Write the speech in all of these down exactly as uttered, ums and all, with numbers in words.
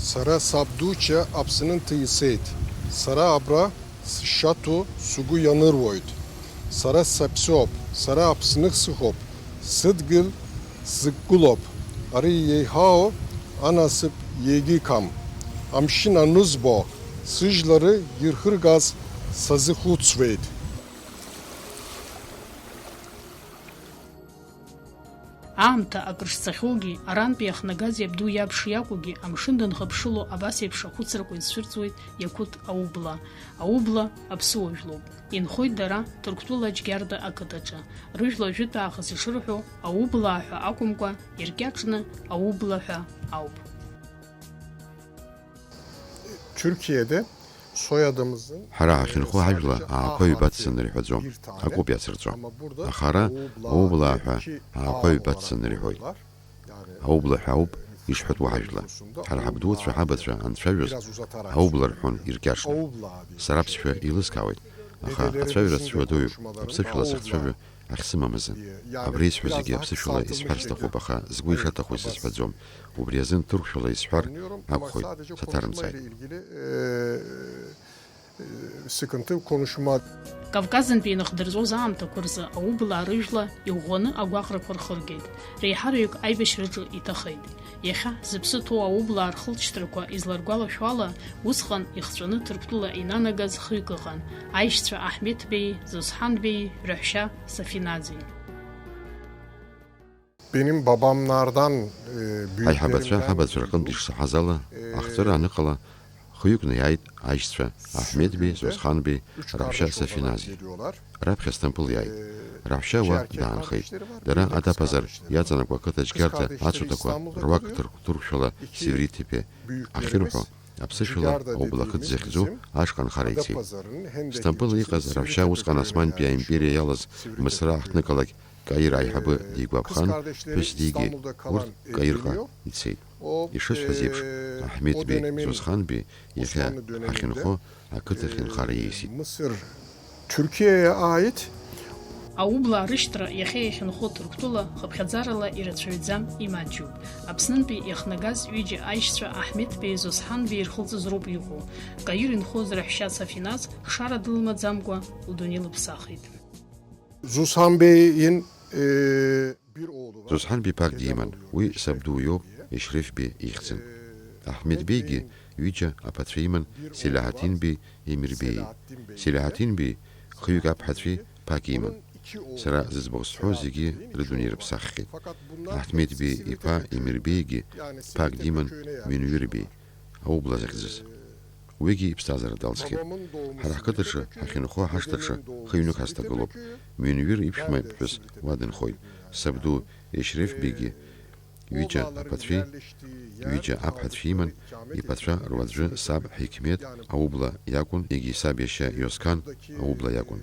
Сара сабдуча Аԥсны нҭисеит. Сара абра сшаҭо сгәы ианыруоит. Сара саԥсыуп, сара Аԥсны сыҟоуп, сыдгьыл сықәгылоуп. Ари еиҳау анасыԥ иагьыҟам. Амшын анызбо, сыжәлар ирхыргаз сазхәыцуеит. Аамҭа акыр шцахьоугьы, арантәи иахнагаз иабду иаб шиакәугьы, амшын данхыԥшыло абас еиԥш ахәыцрақәа изцәырҵуеит Иақәыҭ аублаа. Аублаа аԥсыуа жәлоуп. Инхоит дара Ҭырқәтәыла Џьгьарда ақыҭаҿы. Рыжәла ажәытә аахыс ишырҳәо, аублаа ҳәа акәымкәа, иркьаҿны аублаа ҳәа ауп. Türkiye'de soyadımızın Ҳара ҳахьынхо ҳажәла аақәа ҩба дцаны рҳәаӡом, акоуп иацырҵо. Аха ара аублаа ҳәа аақәа ҩба дцаны рҳәоит. Аублаа ҳәа ауп ишҳәатәу ҳажәла. Ҳара ҳабдуцәа, ҳабацәа анцәажәоз, аублаа рҳәон иркьаҿны. Сара аԥсшәа еилыскаауеит, аха ацәажәара сцәыуадаҩуп, аԥсышәала сахьцәажәо ахьсымам азы. Абра исҳәо зегьы аԥсышәала исҳәар сҭахуп, аха сгәы ишаҭаху исызҳәаӡом. Убри азын ҭырқәшәала исҳәар акәхоит, саҭарымҵааит. Sıkıntı konuşma. Кавказынтәи инахдырҵәоз аамҭақәа рзы аублаа рыжәла иӷәӷәаны агәаҟрақәа рхыргеит. Реиҳараҩык аибашьраҿы иҭахеит. Иахьа зыԥсы ҭоу аублаа рхылҵшьҭрақәа изларгәалашәо ала, усҟан ихҵәаны Ҭырқәтәыла инанагаз хҩык ыҟан, аишьцәа Аҳмеҭ Беии Зосҳан Беии раҳәшьа Сафинаӡеи. Benim babamlardan, e, Ҳаиҳабацәа büyüklerimden ҳабацәа рҟынтә ишсаҳаз ала, ахҵәара аныҟала, хҩыкны иааит аишьцәа Аҳмеҭ Беи, Зосхан Беи, раҳәшьа Сафинази. Раԥхьа Сҭампыл иааит. Раҳәшьа уа даанхеит. Дара Адаԥазар иаҵанакуа ақыҭа Џьгьарда ацуҭақәа руак ҭырқәшәала Севритипе ахьырҳәо, аԥсышәала аублаа қыҭ захьӡу ашҟа анхара ицеит. Сҭампыл иҟаз раҳәшьа усҟан Османтәи аимпериа иалаз Мысра аҳҭнықалақь Каир аиҳабы дигәаԥхан, ԥҳәыс дигеит, урҭ Каирҟа ицеит. Ишысҳәаз еиԥш, Аҳмеҭ Беи, Зосхан Беи иахьа ҳахьынхо ақыҭахь инхара ииасит. Мсыр Türkiye'ye ait. Аублаа рышьҭра иахьа иахьынхо Ҭырқәтәыла хыԥхьаӡарала ирацәаҩӡам, имаҷҩуп. Аԥснынтәи иахнагаз ҩыџьа аишьцәа Аҳмеҭ Беи, Зосхан Беи ирхылҵыз роуп иҟоу. Каир инхоз раҳәшьа Сафиназ хшара дылмаӡамкәа лдунеи лыԥсахит. Зусхан Бейин, э, bir oğlu var. Зосхан Беи ԥак диман, уи сабду иоуп, Ешреф Беи ихьӡын. Аҳмеҭ Беигьы ҩыџьа аԥацәа иман, Селиаҳаҭин Беи, Емир Беи. Селиаҳаҭин Беи хҩык аԥҳацәеи ԥак иман. Сара зыӡбахә сҳәо зегьы рыдунеи рыԥсаххьеит. Аҳмеҭ Беи иԥа Емир Беигьы ԥак диман, Мунвир Беи. Аублаа захьӡыз. Уигьы иԥсҭазаара далҵхьеит. Ҳара ҳқыҭаҿы ҳахьынхо ҳашҭаҿы хы-ҩнык ҳазҭагылоуп. Мунвир иԥшәма ԥҳәыс уа дынхоит. Сабду Ешреф Беигьы ҩыџьа аԥацәеи, ҩыџьа аԥҳацәеи иман, иԥацәа руаӡәы саб Ҳикмет аублаа иакәын, егьи саб иашьа Иосқан аублаа иакәын.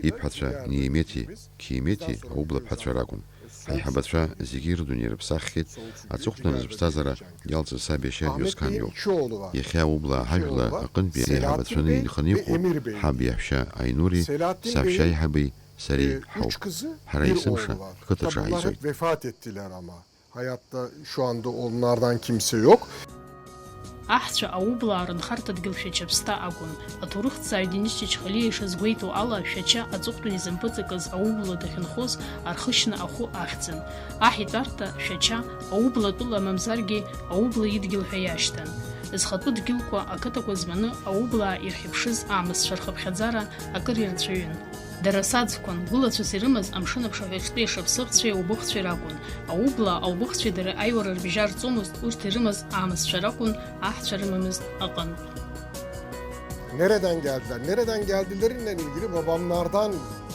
Иԥҳацәа Ниемети Қиемети аублаа ԥҳацәа ракәын. Ҳаиҳабацәа зегьы рыдунеи рыԥсаххьеит, аҵыхәтәан зыԥсҭазаара иалҵыз саб иашьа Иосқан иоуп. Иахьа аублаа ҳажәла аҟынтәи аиҳабацәаны инханы иҟоу ҳаб иаҳәшьа Айнури, саҳәшьа аиҳаби сареи ҳауп. Ҳара есымша ҳқыҭаҿы ҳаицоит. Hayatta şu anda onlardan kimse yok. Аҳцәа аублаа рынхарҭа дгьыл Шәачаԥсҭа акәын. Аҭоурыхҭҵааҩ Денис Чачхалиа ишазгәеиҭо ала, Шәача аҵыхәтәан изымпыҵакыз аублаа дахьынхоз архышьна ахәы ахьӡын. Аҳ итәарҭа Шәача аублаа тәыла мамзаргьы аублаа идгьыл ҳәа иашьҭан. Зхатәы дгьылқәа, ақыҭақәа зманы аублаа ирхьыԥшыз аамысцәа рхыԥхьаӡара акыр ирацәаҩын. Дара саӡқәан, гәылацәас ирымаз амшын аԥшаҳәаҿтәи ашаԥсыӷцәеи аубыхцәеи ракәын. Аублаа аубыхцәеи дареи аиуара рыбжьарҵомызт, урҭ ирымаз аамысцәа ракәын, аҳцәа рымамызт аҟынтә. Nereden geldiler? Nereden geldilerinden ilgili babamlardan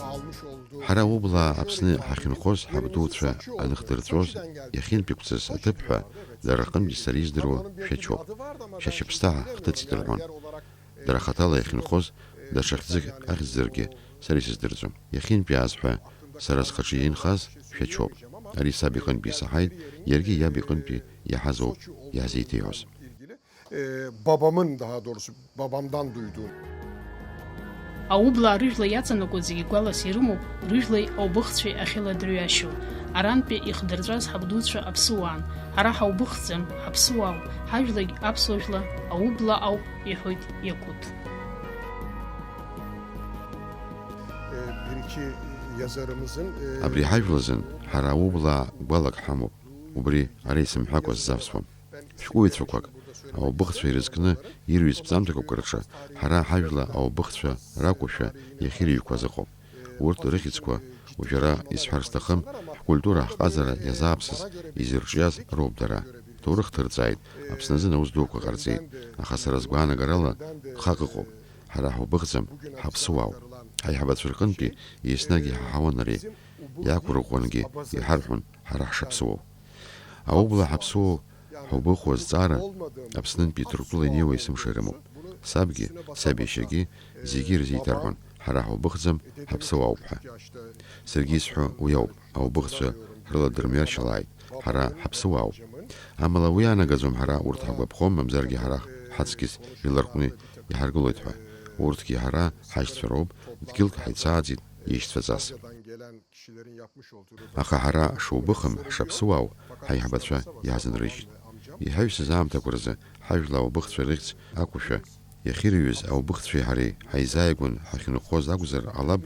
almış olduğu Ҳара аублаа Аԥсны ҳахьынхоз, ҳабдуцәа аныхдырҵәоз, иахьынтәиқәҵаз аҭыԥ ҳәа дара рҟынтәи сара издыруа Шәачоуп. Шәачаԥсҭа ҳхҭыҵит рҳәон. Дара хаҭала иахьынхоз, даҽа хьӡык ахьӡзаргьы сара исыздырӡом. Иахьынтәиааз ҳәа сара схаҿы инхаз Шәачоуп. Ари саб иҟынтәи исаҳаит, иаргьы иаб иҟынтәи иаҳаз ауп иаҳзеиҭеиҳәоз. Ee, babamın, daha doğrusu babamdan duyduğum. Аублаа рыжәла иаҵанакуа зегьы гәалас ирымоуп рыжәлеи аубыхцәеи ахьыладырҩашьоу. Арантәи ихдырҵәаз ҳабдуцәа аԥсыуаан, ҳара ҳаубыхӡам, ҳаԥсыуаауп, ҳажәлагь аԥсуа жәла аублаа ауп, иҳәоит Иақәыҭ. Э, bir iki yazarımızın, э, Абри ҳажәлазын ҳара аублаа гәалак ҳамоуп. Убри ара исымҳәакәа сзавсуам. Шәҟәыҩҩцәақәак, аубыхцәа ирызкны ирҩыз ԥҵамҭақәак рҿы ҳара ҳажәла аубыхцәа ракәушәа иахьырыҩқәаз ыҟоуп. Урҭ рыхьӡқәа уажәы ара исҳәар сҭахым, ҳкультура, ҳҟазара иазааԥсаз, изырҿиаз роуп дара. Ҭоурых ҭырҵааит, Аԥсны азын аус дуқәа ҟарҵеит, аха сара сгәаанагарала хак ыҟоуп, ҳара ҳаубыхӡам, ҳаԥсыуаауп. Ҳаиҳабацәа рҟынтәи еснагь иҳаҳауан ари, иақәырӷәӷәангьы иҳарҳәон ҳара ҳшаԥсыуоу. Аублаа ҳаԥсуоу ҳаубыхуа зҵаара Аԥснынтәи Ҭырқәтәыла инеиуа есымша ирымоуп. Сабгьы, саб иашьагьы зегьы ирзеиҭарҳәон, ҳара ҳаубыхӡам, ҳаԥсыуаауп ҳәа. Саргьы исҳәо уи ауп, аубыхцәа ҳрыладырмҩашьалааит, ҳара ҳаԥсыуаауп. Амала уи анагаӡом ҳара урҭ ҳагәаԥхом, мамзаргьы ҳара ҳаҵкьыс иларҟәны иҳаргылоит ҳәа. Урҭгьы ҳара ҳашьцәа роуп, дгьылк ҳаицааӡеит иашьцәаҵас. Аха ҳара шубыхым, ҳшаԥсыуаау ҳаиҳабацәа иаазынрыжьит. Иҳаҩсыз аамҭақәа рзы ҳажәла аубыхцәа рыхьӡ акәушәа, иахьырҩыз аубыхцәеи ҳареи ҳаизааигәан ҳахьынхоз акәзар ҟалап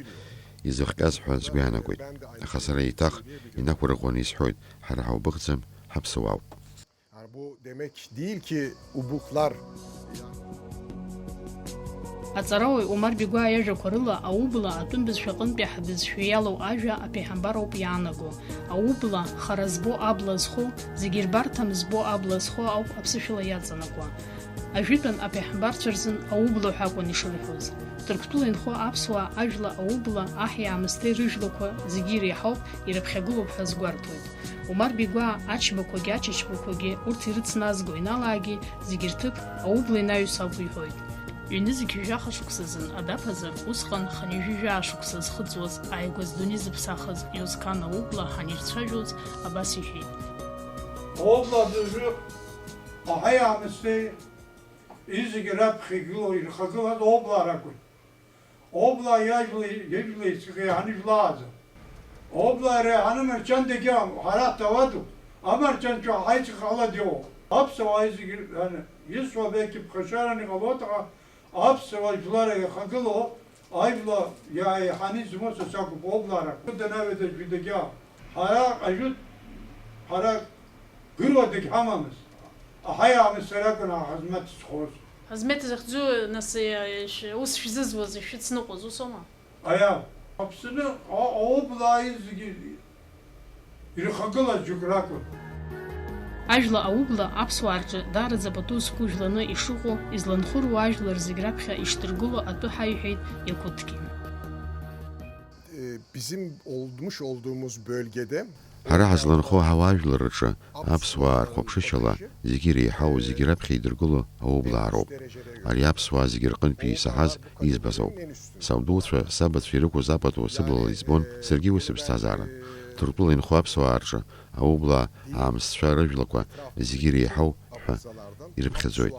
изыхҟьаз ҳәа сгәы иаанагоит. Аха сара еиҭах инақәырӷәӷәаны исҳәоит, ҳара ҳаубыхӡам, ҳаԥсыуаауп. Yani bu demek değil ki ubıklar Аҵарауаҩ Омар Бигәаа иажәақәа рыла, аублаа атәым бызшәа аҟынтәи ҳбызшәа иалоу ажәа аԥеҳамбар ауп иаанаго. Аублаа, хара збо абла зхоу, зегьы рбарҭам збо абла зхоу ауп аԥсышәала иаҵанакуа. Ажәытәан аԥеҳамбарцәа рзын аублаа ҳәа акәын ишырҳәоз. Ҭырқәтәыла инхо аԥсуаа ажәла аублаа, аҳи аамысҭеи рыжәлақәа зегьы иреиҳауп, ирыԥхьагылоуп ҳәа азгәарҭоит. Омар Бигәаа ачбақәагьы ачачбақәагьы урҭ ирыцназго иналаагьы зегьы рҭыԥ аублаа инаҩс ауп иҳәоит. Ҩнызқь жәаха шықәсазын адаԥазар, усҟан хынҩажәи жәаа шықәса зхыҵуаз ааигәа здунеи зыԥсахыз Иозқана аублаа ҳанирцәажәоз абас иҳәеит. Аублаа абыржәы аҳаи аамысҭеи изегьы раԥхьа игылоу ирхагылаз аублаа ракәын. Аублаа иажәлеи, ижәлеи ҵхи ҳанижәлааӡа. Аублаа реиҳаны марчан дагьыҟам, ҳара ҳҭауаду, амарчанцәа ҳаицыҟалада иҟоуп. Аԥсуаа зегьы, ан-, исҳәо абеки ԥхашьаран иҟалоит, аха аԥсуаа жәлар еихагылоу ажәла иааиҳаны измоу са сакәуп, аублаа ракәын. Данаҩеидажәи дагьыҟам. Ҳара ажәытә, ҳара гыруа дагьҳамамызт. Аҳаи аамысҭеи ракәын ҳа ҳазмаҭ зхоз. Ҳазмеҭ захьӡу, нас, ш-, ус шәзызуаз, ишәыцныҟәоз, ус аума? Аиа, Аԥсны а-, аублаа зегьы ирхагылаз џьоук ракәын. Ажәла аублаа аԥсуаа рҿы даараӡа пату зқәу жәланы ишыҟоу, изланхәыруа ажәлар зегь раԥхьа ишдыргыло атәы ҳаиҳәеит Иақәыҭгьы. E, bizim olmuş olduğumuz bölgede Ҳара ҳазланхо ҳауаажәлар рҿы аԥсуаа рхәаԥшышьала зегьы иреиҳау, зегьы раԥхьа идыргыло аублаа роуп. Ари аԥсуаа зегьы рҟынтәи исаҳаз, избаз ауп. Сабдуцәа, сабацәа ирықәыз апату сыблала избон, саргьы уи сыԥсҭазаарын. Ҭырқәтәыла инхо аԥсуаа рҿы аублаа аамсҭцәа рыжәлақәа зегьы иреиҳау ҳәа ирыԥхьаӡоит.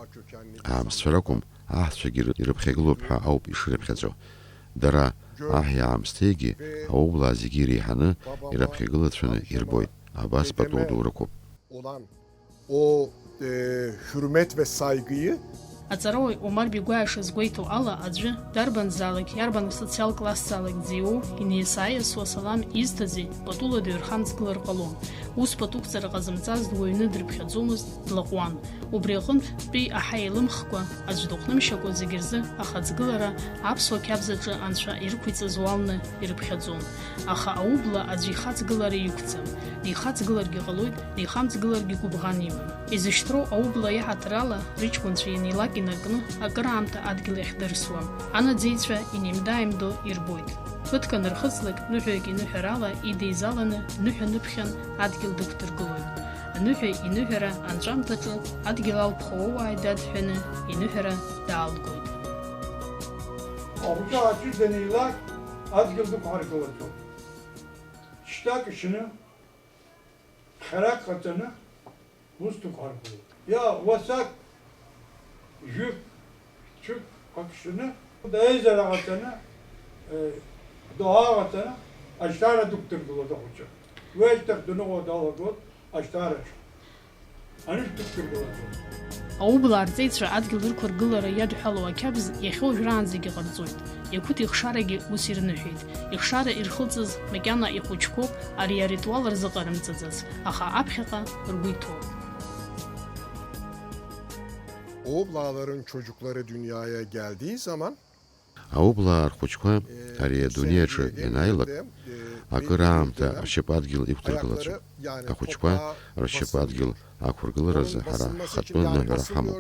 Аамсҭцәа ракәым, аҳцәагьы ирыԥхьагылоуп ҳәа ауп ишрыԥхьаӡо. Дара аҳи аамсҭеигьы аублаа зегьы иреиҳаны ираԥхьагылацәаны ирбоит, абас пату ду рықәуп. Olan o, e, hürmet ve saygıyı Аҵарауаҩ Омар Бигәаа ишазгәеиҭо ала, аӡәы дарбанзаалак, иарбан социал классзаалак дзеиуоу, инеиасааиасуа асалам изҭази, патула дыҩрхамҵгылар ҟалон. Ус патуқәҵара ҟазымҵаз дуаҩны дрыԥхьаӡомызт, длаҟәуан. Убри аҟынтә, тәи аҳа еилымхкәа, аӡә дыҟәнымшьакәа зегь рзы ахаҵгылара аԥсуа қьабз аҿы анцәа ирықәиҵаз уалны ирыԥхьаӡон. Аха аублаа аӡә ихаҵгылара иқәӡам. Дихаҵгыларгьы ҟалоит, дихамҵгыларгьы гәыбӷан имам. Изышьҭроу аублаа иаҳаҭыр ала рыҷкәынцәа ианеилак инаркны акыраамҭа адгьыл иахьдырсуа, анаӡеицәа инеимда-ааимдо ирбоит. Ԥыҭк анырхыҵлак, ныҳәаҩык иныҳәарала идеизаланы ныҳәа ныԥхьан адгьыл дықәдыргылоит. Аныҳәа иныҳәара анҵәамҭаҿы адгьыл алԥха уоуааит дад ҳәаны иныҳәара даалгоит. Ахәыҷы аӡәы данеилак адгьыл дықәҳаргылаӡом. Шьҭак ишьны, хьарак ҟаҵаны, ус дықәҳаргылоит. Иа, уасак, жәҩык, цәык ак шьны, аизара ҟаҵаны, э, доуҳа ҟаҵаны, ажьҭаара дықәдыргылоит ахәыҷы. Уеижьҭах дныҟәо далагоит Ашьҭараҿ. Анышә дықәдыргылаӡом. Аублаа рҵеицәа адгьыл рықәыргылара иадҳәалоу ақьабз иахьа уажәраанӡагьы ҟарҵоит. Иақәыҭ ихшарагьы ус ирныҳәеит. Ихшара ирхылҵыз макьана ихәыҷқәоуп, ари аритуал рзыҟарымҵаӡац, аха аԥхьаҟа ргәы иҭоуп. Oğlaların çocukları dünyaya geldiği zaman Аублаа рхәыҷқәа ари адунеи аҿы ианааилак, акыр аамҭа ршьапы адгьыл иқәдыргылаӡом. Ахәыҷқәа ршьапы адгьыл ақәыргыларазы ҳара ҳхатәы ныҳәара ҳамоуп.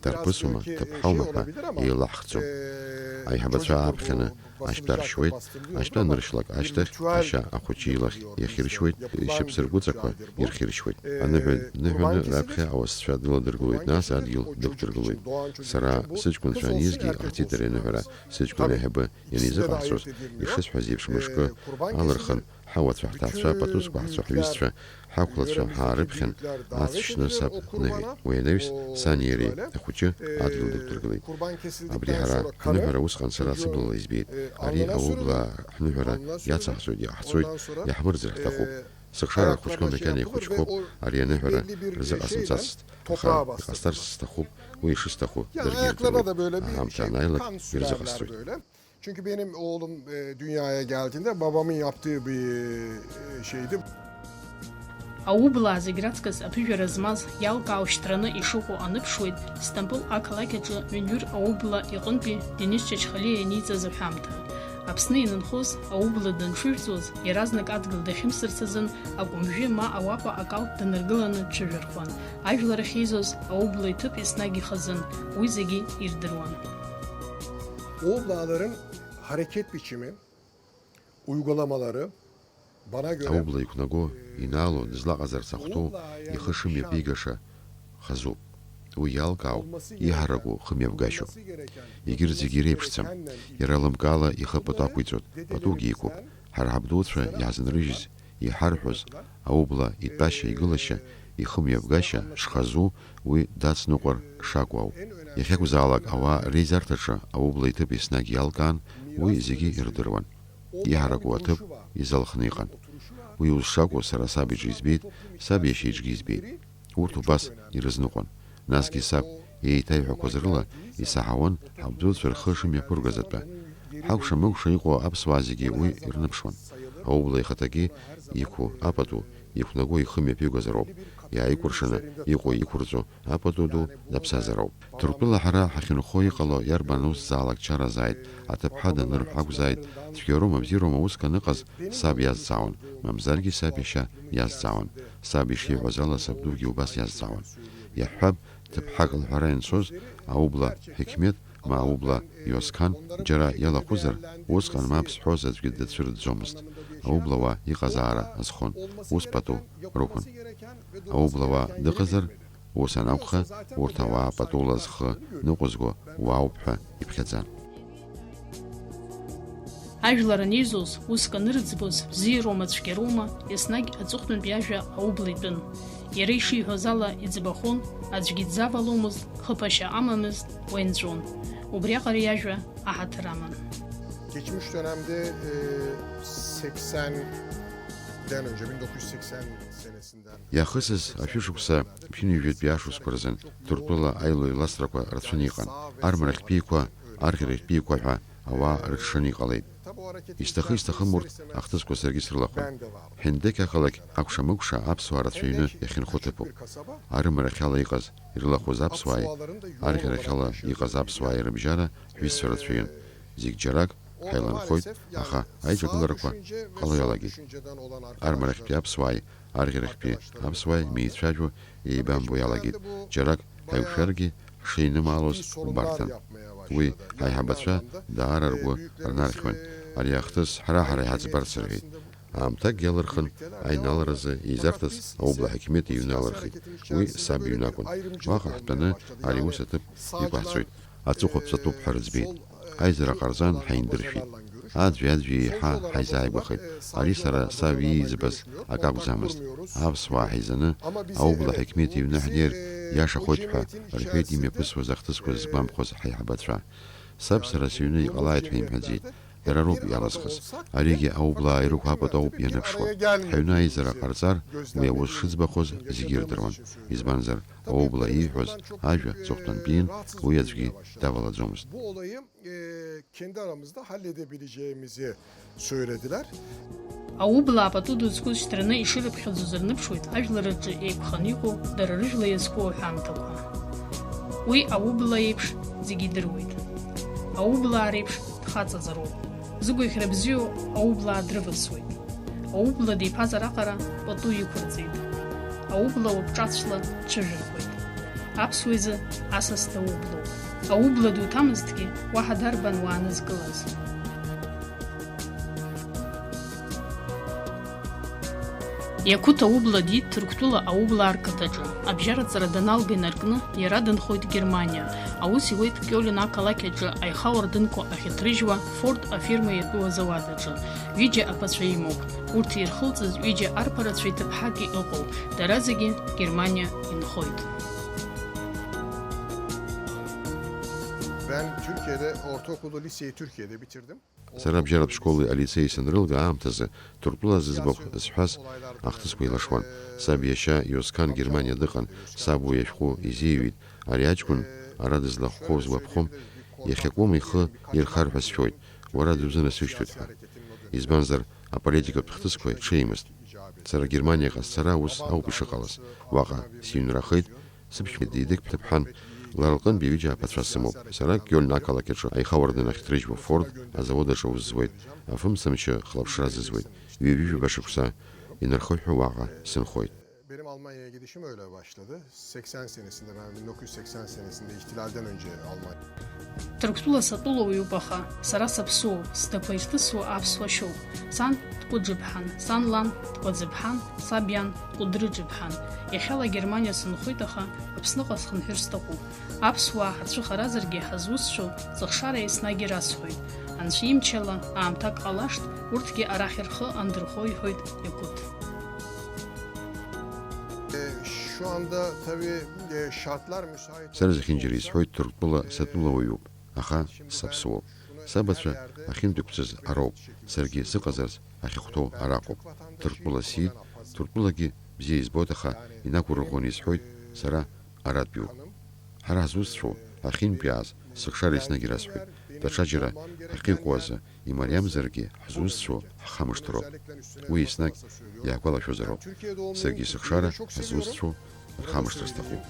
Дарԥысума, ҭыԥҳаума ҳәа еилаҳхӡом. Аиҳабацәа ааԥхьаны ашьтәа ршьуеит, ашьтәа аныршьлак ашьҭахь ашьа ахәыҷы илахь иахьыршьуеит, ишьапсыргәыҵақәа ирхьыршьуеит. Аныҳәа ныҳәаны раԥхьа ауасцәа дыладыргылоит, нас адгьыл дықәдыргылоит. Сара сыҷкәынцәа анизгьы иҟаҳҵеит ари аныҳәара, сыҷкәын аиҳабы ианизыҟаҳҵоз, ишысҳәаз еиԥш мышкы алырхын, ҳауацәа ҳҭаацәа, пату зқәаҳцо ҳҩызцәа, ҳақәлацәа ҳаарыԥхьан, ацә шьны саб дныҳәеит. Уи анаҩс, сани иареи ахәыҷы адгьыл дықәдыргылеит. Абри ҳара ҳныҳәара усҟан сара сыблала избеит. Ари аублаа ҳныҳәара иацаҳҵоит, иҟаҳҵоит, иаҳмырӡыр ҳҭахуп. Сыхшара рхәыҷқәа макьана ихәыҷқәоуп, ари аныҳәара рзыҟасымҵацт, аха иҟасҵарц сҭахуп, уи ишысҭаху даргьы ирдыруеит. Аамҭа анааилак ирзыҟасҵоит. Çünkü benim oğlum, e, dünyaya geldiğinde babamın yaptığı bir, e, şeydi. Аублаа зегь раҵкыс аԥыжәара змаз иалкаау шьҭраны ишыҟоу аныԥшуеит, Стамбул ақалақь аҿы Мюнир аублаа иҟынтәи Денис Чачхалиа ианиҵаз аҳәамҭа. Аԥсны инынхоз аублаа данҽыжәҵуаз, иаразнак адгьыл дахьымсырц азын, акәымжәы ма ауапа акалҭ даныргыланы дҽыжәырхуан. Ажәлар ахьеизоз аублаа иҭыԥ еснагь ихазын, уи зегьы ирдыруан. Oğlaların hareket biçimi, uygulamaları bana göre Аублаа иқәнаго, инаало, дызлаҟазарц ахәҭоу, ихы шымҩаԥигаша хазуп. Уи иалкаау, иҳараку хымҩаԥгашьоуп. Егьырҭ зегьы иреиԥшӡам. Иара лымкаала ихы пату ақәиҵоит, патугьы иқәуп. Ҳара ҳабдуцәа иаҳзынрыжьыз, иҳарҳәоз, аублаа итәашьа, игылашьа, ихымҩаԥгашьа шхазу уи дацныҟәар шакәу ауп. Иахьакәзаалак ауаа реизарҭаҿы аублаа иҭыԥ еснагь иалкаан, уи зегьы ирдыруан. Иҳараку аҭыԥ изалхны иҟан. Уи ус шакәу сара саб иҿы избеит, саб иашьа иҿгьы избеит. Урҭ убас ирызныҟәон. Насгьы саб еиҭаиҳәақәаз рыла исаҳауан ҳабдуцәа рхы шымҩаԥыргаз атәы. Ҳакәша-мыкәша иҟоу аԥсуаа зегьы уи ирныԥшуан. Аублаа ихаҭагьы иқәу апату, иқәнаго ихы мҩаԥигозароуп, иааикәыршаны иҟоу иқәырҵо апату ду даԥсазароуп. Ҭырқәтәыла ҳара ҳахьынхо иҟало иарбан усзаалак чаразааит, аҭыԥҳа данырҳә акәзааит, цәгьароума, бзиароума уск аныҟаз, саб иазҵаауан, мамзаргьы саб иашьа иазҵаауан. Саб ишиҳәоз ала сабдугьы убас иазҵаауан. Иаҳҳәап, ҭыԥҳак лҳәара ианцоз, аублаа Ҳиқьмет ма аублаа Иосқан џьара иалахәызар, усҟан мап зҳәоз аӡәгьы дацәырӡӡомызт. Аублаа уа иҟазаара азхон, ус пату рықәын. Аублаа уа дыҟазар, ус анакәха, урҭ ауаа патула зхы ныҟәызго уаауп ҳәа иԥхьаӡан. Ажәлар анеизоз, уск анырӡбоз, бзиароума, цәгьароума, еснагь аҵыхәтәантәи ажәа аублаа итәын. Иара ишиҳәоз ала иӡбахон, аӡәгьы дзаваломызт, хыԥашьа амамызт, уа инҵәон. Убриаҟара иажәа аҳаҭыр аман. Geçmiş dönemde, e, seksenden önce, bin dokuz yüz seksen senesinden Иахысыз ашәышықәса ԥшьынҩажәатәи ашықәсқәа рзын Ҭырқәтәыла аилоу-еиласрақәа рацәаны иҟан. Армарахьтәиқәа, арӷьарахьтәиқәа ҳәа ауаа рыҽшаны иҟалеит. Исҭахы-исҭахым урҭ ахҭысқәа саргьы срылахәын. Ҳендеқь ақалақь акәша-мыкәша аԥсуаа рацәаҩны иахьынхо ҭыԥуп. Арымарахьала иҟаз, ирылахәыз аԥсуааи, арӷьарахьала иҟаз аԥсуааи рыбжьара ҳҩызцәа рацәаҩын. Зегь џьарак ҳаиланхоит, аха аиҿагыларақәа ҟало иалагеит. Армарахьтәи аԥсуааи арӷьарахьтәи аԥсуааи меицәажәо еибамбо иалагеит, џьарак ҳаиқәшәаргьы ҳшеинымаалоз убарҭан. Уи ҳаиҳабацәа даара ргәы рнархьуан, ари ахҭыс ҳара-ҳара иҳаӡбарц рҳәеит. Аамҭакгьы алырхын, аинааларазы еизарҭас аублаа ҳақьмет иҩны алырхит. Уи саб иҩны акәын. Уаҟа ҳтәаны ари ус аҭыԥ иқәаҳҵоит. Аҵыхәа ԥҵатәуп ҳәа рыӡбеит. Аизара ҟарҵан, ҳаиндыршәит. Аӡәи-аӡәи еиҳа ҳаизааигәахеит. Ари сара саб ииӡбаз акы акәӡамызт. Аԥсуаа ҳаизаны, аублаа ҳақьмет иҩны ҳнеир иашахоит ҳәа рҳәеит имҩаԥысуаз ахҭысқәа згәамԥхоз ҳаиҳабацәа. Саб сара сыҩны иҟалааит ҳәа имҳәаӡеит. Дара роуп иалызхыз. Аригьы аублаа ирықәу апату ауп ианыԥшуа. Ҳаҩны аизара ҟарҵар, уи аус шыӡбахоз зегьы ирдыруан. Избанзар, аублаа ииҳәоз ажәа ҵыхәтәантәиин, уи аӡәгьы давалаӡомызт. Bu olayı, e, kendi aramızda halledebileceğimizi söylediler. Аублаа пату ду зқәыз шьҭраны ишырыԥхьаӡоз рныԥшуеит ажәлар рҿы еиқәханы иҟоу дара рыжәла иазку аҳәамҭақәа. Уи аублаа еиԥш зегьы идыруеит. Аублаа реиԥш дхаҵазароуп. Зыгәаӷьра бзиоу аублаа дрывасуеит. Аублаа диԥазар аҟара пату иқәырҵеит. Аублаа уаԥҿацәла дҽыжәырхуеит. Аԥсуа изы асас даублоуп. Аублаа дуҭамызҭгьы уаҳа дарбан уаанызкылаз? Иақәыҭ аублаа диит Ҭырқәтәыла аублаа рқыҭаҿы. Абжьараҵара даналга инаркны, иара дынхоит Германиа. Аус иуеит Кёльн ақалақь аҿы аиха уардынқәа ахьыҭрыжьуа Форд афирма иатәу азауад аҿы. Ҩыџьа аԥацәа имоуп. Урҭ ирхылҵыз ҩыџьа арԥарацәеи ҭыԥҳаки ыҟоуп. Дара зегьы Германиа инхоит. Ben Türkiye'de ortaokulu, liseyi Türkiye'de bitirdim. Сара абжьаратә школи алицеи санрылга аамҭазы Ҭырқәтәыла зыӡбахә зҳәаз ахҭысқәа еилашуан. Саб иашьа Иосқан Германиа дыҟан, саб уи ашәҟәы изиҩит, ари аҷкәын ара дызлахәқәоу згәаԥхом, иахьакәым ихы ирхар ҳәа сшәоит, уара дузынасышьҭуеит ҳәа. Избанзар, аполитикатә хҭысқәа иҽеимызт. Сара Германиаҟа сцара ус ауп ишыҟалаз. Уаҟа сиҩнрахеит, Сыԥшәма дидык ҭыԥҳан, лара лҟынтә ҩыџьа аԥацәа сымоуп. Сара Кёльн ақалақь аҿы аиха уардын ахьҭрыжьуа Форд азавод аҿы аус зуеит, афымцамчы хылаԥшра азызуеит. Ҩажәижәаба шықәса инархыҳәҳәо уаҟа сынхоит. Benim Almanya'ya gidişim öyle başladı. seksen senesinde, ben bin dokuz yüz seksen senesinde ihtilalden önce Almanya. Ҭырқәтәыла сатәылоуп, аха сара саԥсуоуп, сдақәа ирҭысуа аԥсуа шьоуп. Сан Дҟәыџыԥҳан, сан лан Дкәаӡыԥҳан, саб иан Кәыдрыџыԥҳан. Иахьала Германиа сынхоит, аха Аԥсныҟа схынҳәыр сҭахуп. Аԥсуаа ҳацәыхаразаргьы ҳазусҭцәоу ҵыхшара еснагь ирасҳәоит. Анцәа имчала аамҭак ҟалашт, урҭгьы арахь рхы андырхо, иҳәоит Якуҭ. E, şu anda tabii, e, şartlar müsait. Сара зехьынџьара исҳәоит, Ҭырқәтәыла сатәылауаҩуп. Аха саԥсуоуп. Сабацәа ахьынтәықәҵыз ароуп, саргьы сыҟазарц ахьахәҭоу араҟоуп. Ҭырқәтәыла сиит, Ҭырқәтәылагьы бзиа избоит, аха инақәырӷәӷәаны исҳәоит, сара аратәиуп. Ҳара ҳзусҭцәоу ахьынтәиааз сыхшара еснагь расҳәоит. Даҽаџьара ҳахьыҟоу азы имариамзаргьы ҳзусҭцәоу ҳхамышҭроуп. Уи еснагь иаҳгәалашәозароуп. Саргьы сыхшара ҳзусҭцәоу рхамышҭыр сҭахуп.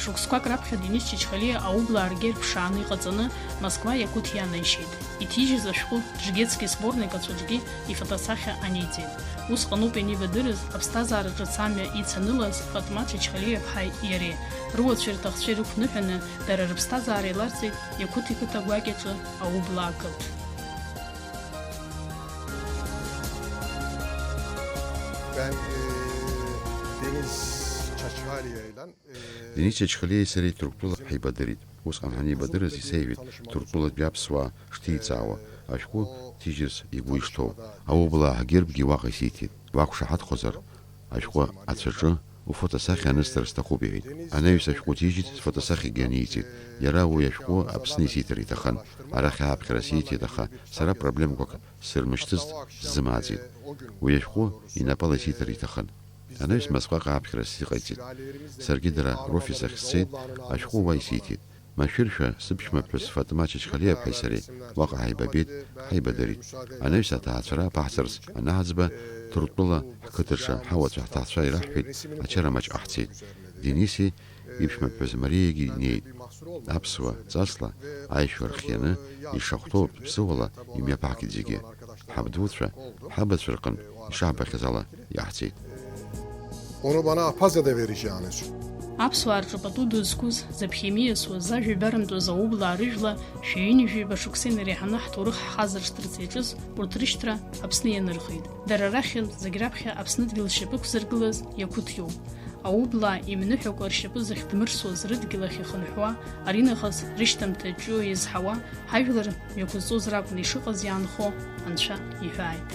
Шықәсқәак раԥхьа Денис Чачхалиа аублаа ргерб ԥшааны иҟаҵаны, Москва Якуҭиа анаишьеит. Иҭижьыз ашәҟәы Џьгьецки сборник ацәаҿгьы ифотосахьа аниҵеит. Усҟаноуп ианибадырыз, аԥсҭазаара ҿыц амҩа ицанылаз Фатма Чачхалиа-ԥҳаи иареи. Руацәеи рҭахцәеи рықәныҳәаны, дара рыԥсҭазаара еиларҵеит Якуҭ иқыҭа гәакьаҿы аублаа ақыҭ. Ben, e, Deniz Çaçhaliye'yle, e, Денис Чачхалиеи сареи Ҭырқәтәыла ҳаибадырит. Усҟан ҳанеибадырыз исеиҳәеит Ҭырқәтәылатәи аԥсуаа шҭеиҵаауа, ашәҟәы ҭижьырц игәы ишҭоу. Аублаа ҳгербгьы уаҟа исиҭеит. Уақәшаҳаҭхозар, ашәҟәы ацәаҿы уфотосахьа анысҵар сҭахуп, иҳәеит. Анаҩс ашәҟәы ҭижьит, сфотосахьагьы аниҵеит. Иара уи ашәҟәы Аԥсны исиҭар иҭахын. Арахь ааԥхьара сиҭеит, аха сара проблемқәак сырмышьҭызт, сзымааӡеит. Уи ашәҟәы инапала исиҭар иҭахын. Анаҩс Москваҟа ааԥхьара сзыҟаиҵеит. Саргьы дара рофис ахь сцеит, ашәҟәы уа исиҭеит. Машәыршәа сыԥшәмаԥҳәыс Фатма Чачхалиаԥҳаи сареи уаҟа ҳаибабеит, ҳаибадырит. Анаҩс аҭаацәара аԥаҳҵарц анаҳӡба, Ҭырқәтәыла ҳқыҭаҿы ҳауацәа ҳҭаацәа ираҳҳәеит, ачара маҷ ҟаҳҵеит. Дениси иԥшәмаԥҳәыс Мариагьы инеит. Аԥсуа ҵасла аишәа рхианы, ишахәҭоу ԥсыуала имҩаԥаҳгеит зегьы. Ҳабдуцәа, ҳабацәа рҟынтә ишаҳбахьаз ала иаҳҵеит. Onu bana Apaza'da vereceğiniz. Аԥсуаа рҿы пату ду зқәыз, зыԥхьа имиасуаз, зажәа ибарымтәыз аублаа рыжәла шәи ҩынҩажәи жәаба шықәса инареиҳаны ҳҭоурых ҳхазыршҭырц иаҿыз урҭ рышьҭра Аԥсны ианырхеит. Дара рахьынтә зегь раԥхьа Аԥсны дгьыл шьапы ықәзыргылаз Якуҭиоуп. Аублаа имныҳәакәа ршьапы зыхьдмырсуаз рыдгьыл ахь ихынҳәуа, аринахыс рышьҭамҭа ҷыҩо иазҳауа, ҳажәлар мҩақәызҵоз ракәны ишыҟаз иаанхо Анцәа иҳәааит.